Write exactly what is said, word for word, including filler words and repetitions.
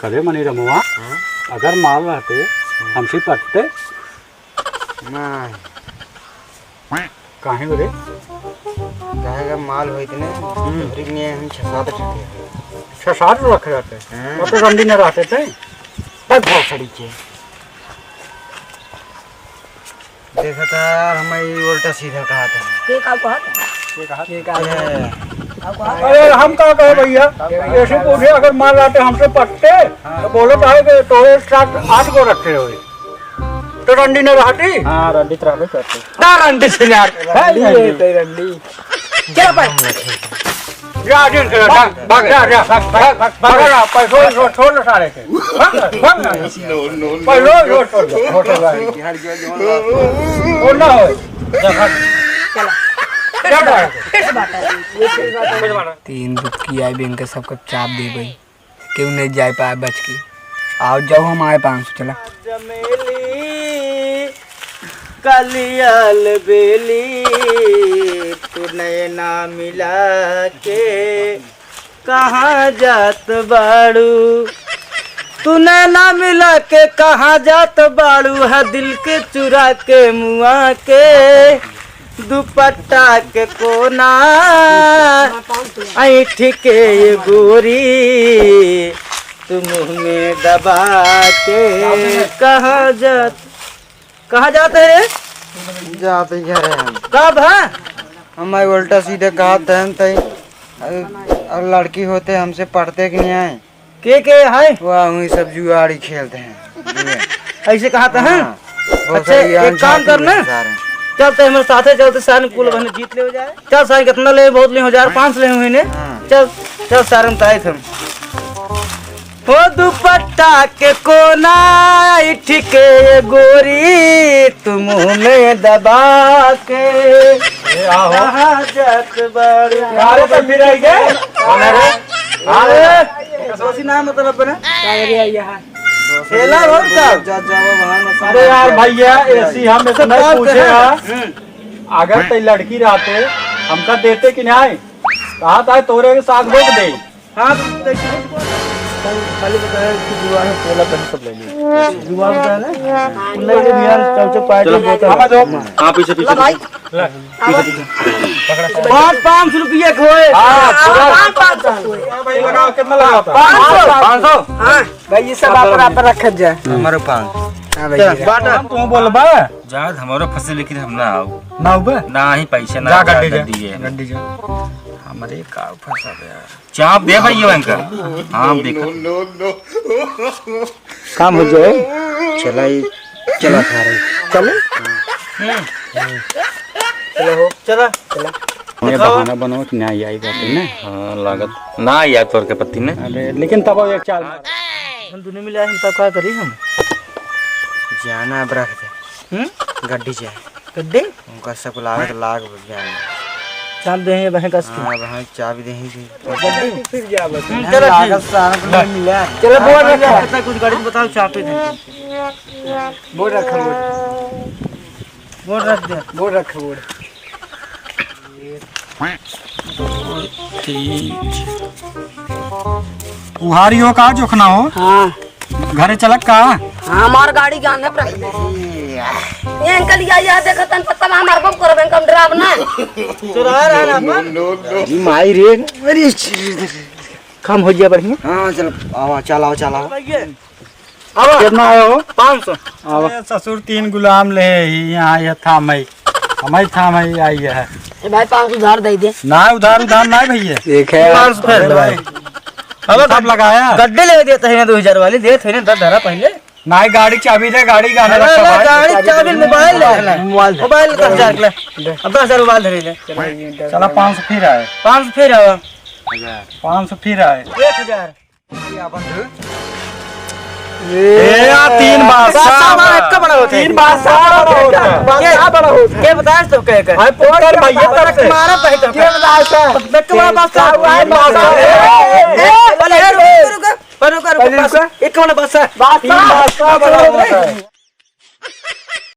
करे मनी रमुआ, हाँ? अगर माल रहते, हाँ। हमसे पटते? नहीं। काहे रे? काहे का माल होइत ने, हम्म। तोहरी में हम छह सात रखे। छह सात रखे रहते? हाँ। अब तो रंडी न रहते थे। तब भोसड़ी के। देखा था, हम ई उल्टा सीधा कहा था। के का कहा था? के कहा? के का कहा? ए। का कहा? अरे, हम का कहे भैया? ऐसे पूछे, अगर माल लाते हमसे पटते, तो बोलो काहे के तोरे साथ आठ गो रखे हुए। तो रंडी न रहती? हाँ, रंडी तो रहबे करते। ना रंडी से यार। रंडी है, तो रंडी। चलो भाई। जा, जा, जा, भाग, भाग, जा, जा, भाग, भाग, भाग, भाग, भाग, पैसो छोड़, छोड़ ना सारे के। भाग, भाग ना। No, no, no, पैसो no। छोड़, छोड़, छोड़, छोड़, भाई। और ना हो। जा, भाग। चलो। जा, भाग। फिर से बात है। तीन दुखी आए बैंक के सबका चाप दे भाई। केहू नहीं जाए पाए बच के। आओ जाओ, हम आए पाँच सौ, चला। चमेली कलियाल बेली, तू नैना मिला के कहाँ जात बाड़ू? तू नैना मिला के कहाँ जात बाड़ू? है दिल के चुरा के मुआ के दुपट्टा के कोना ऐंठ के ये गोरी, तू मुँह में दबा के कहाँ जात, कहाँ जात है रे? जात ही घरे हम। कब है? हम आई उल्टा सीधे कहत हैं तई, अ, अ, लड़की होते हमसे पढ़ते कि नहीं आए? के के है? वाह, वही सब जुआड़ी खेलते हैं। जुए। ऐसे कहत हैं? हाँ। बहुत अच्छा, सारी एक काम अनजाती करना। हुई सारे। चल, ते हमरे साथे चल, ते सारे कुल बहन जीत ले हो जाए। चल, सारे कितना ले, बहुत ले हो जाए, पाँच ले हुए ने। हाँ। चल, चल, सारे हम ताए थे। हो दुपट्टा के कोना ऐंठ के ये गोरी, तू मुँह में दबा के ए, आहो। कहाँ जात बाड़ू? अरे, तो फिर आई गए। कौन है रे? अरे, दोषी ना मतलब बने। कावेरी आई है। खेला हो का? जा, जाओ, वहाँ ना अरे यार भैया, ऐसी हम ऐसे सब नहीं बात पूछे है। हैं। हम्म। अगर तई लड़की रहते, हमका देते कि नहीं? कहा था तोरे के साथ रोक दे। हाँ, तो देखिए, खाली बताया कि जुआ है, पोला कहीं सब ले ली। जुआ बताया ना? उल्ला के ध्यान चौचक पार्टी चलो, बोतल। हाँ, जाओ। हाँ, पीछे, पीछे, ला भाई। पीछे। पाँच, पाँच सौ रुपये खोए। हाँ, पूरा। पाँच, पाँच सौ। हाँ, भाई, लगाओ, कितना लगाओ? पाँच सौ। पाँच सौ। हाँ। भाई, ये सब आप, आप रखत जा। हमारे पाँच। हाँ, भाई, चल, ये बाटा। हम तुम बोलबा। जा, हमारो फंसे, लेकिन हम ना आओ। ना उबे? ना ही पैसे, ना जा, जा, गड्डी जा। गड्डी है। गड्डी जा। हमारे का फंसा गया। चाप दे भाई ये वहीं का। हाँ, देखा। No, no, no। काम हो जाए। चला, ये चला खा रही। चले? हम्म। चला हो, चला, चला। ये बताओ। बहाना बनाओ कि ना आई बात है ना। हाँ, लागत ना आई तोर के पत्ती ने। अरे, लेकिन तब एक चाल मार। हम दुनिया में ले आए, हम तब का करी हम? जाना अब रख दे। हम्म? गड्डी जाए। गड्डी? उनका सब लागत लाग जाए। चाप दे हैं, बहन कस की। हाँ, बहन चाबी दे हैं जी। गड्डी? फिर क्या बस? हम्म, चलो ठीक। लागत सारा को मिला। चलो, बोर्ड रखा। कितना कुछ गाड़ी में बताओ, चापे दे। बोर्ड रखा, बोर्ड। बोर्ड रख दे। बोर्ड रखा, बोर्ड। उहारी हो का जोखना हो? हाँ। घरे चलत का? हाँ, हमार गाड़ी के आने पर। ये अंकल, या, या देखत हन, पत्ता में हमार बम करब, इनका हम डराब ना। चुरा रहा ना अपन। ई माई रे। अरे, कम हो गया बढ़िया। हाँ, चल, आवा, चल, आवा, चल, आवा। अब कितना आया हो? पाँच सौ। अब अरे ससुर, तीन गुलाम ले ही यहाँ, ये थामई, हमई थामई आई है। ए भाई, पाँच सौ उधार दे दे। ना, उधार, उधार ना भैया। ठीक है। पाँच सौ फेर ले भाई। अब सब लगाया। गड्डी ले देते हैं ना, दो हजार वाली देते हैं ना, दस धरा पहले। ना, गाड़ी चाबी दे, गाड़ी गाने अरे लगा ना, भाई। गाड़ी चाबी, मोबाइल ले ना। मोबाइल दे। मोबाइल दस हजार के ले। अब दस हजार मोबाइल धरे ले। चला, पाँच सौ फिर आए। पाँच सौ फिर आवा। पाँच सौ फिर आए। एक हजार। ए, या तीन बादशाह। बादशाह हमारा एक का बड़ा होता है। तीन बादशाह बड़ा होता है। बादशाह बड़ा होता है। के बताए तो कह कर? भाई, पुत्र भैया तरफ से। मारा भाई तो के बादशाह? एक का बड़ा बादशाह। तीन बादशाह। ए, ए, ए, अरे, रुको, रुको, रुको, रुको, रुको, पहले बस, रुको। एक का बड़ा बादशाह। बादशाह। तीन बादशाह बड़ा होता है।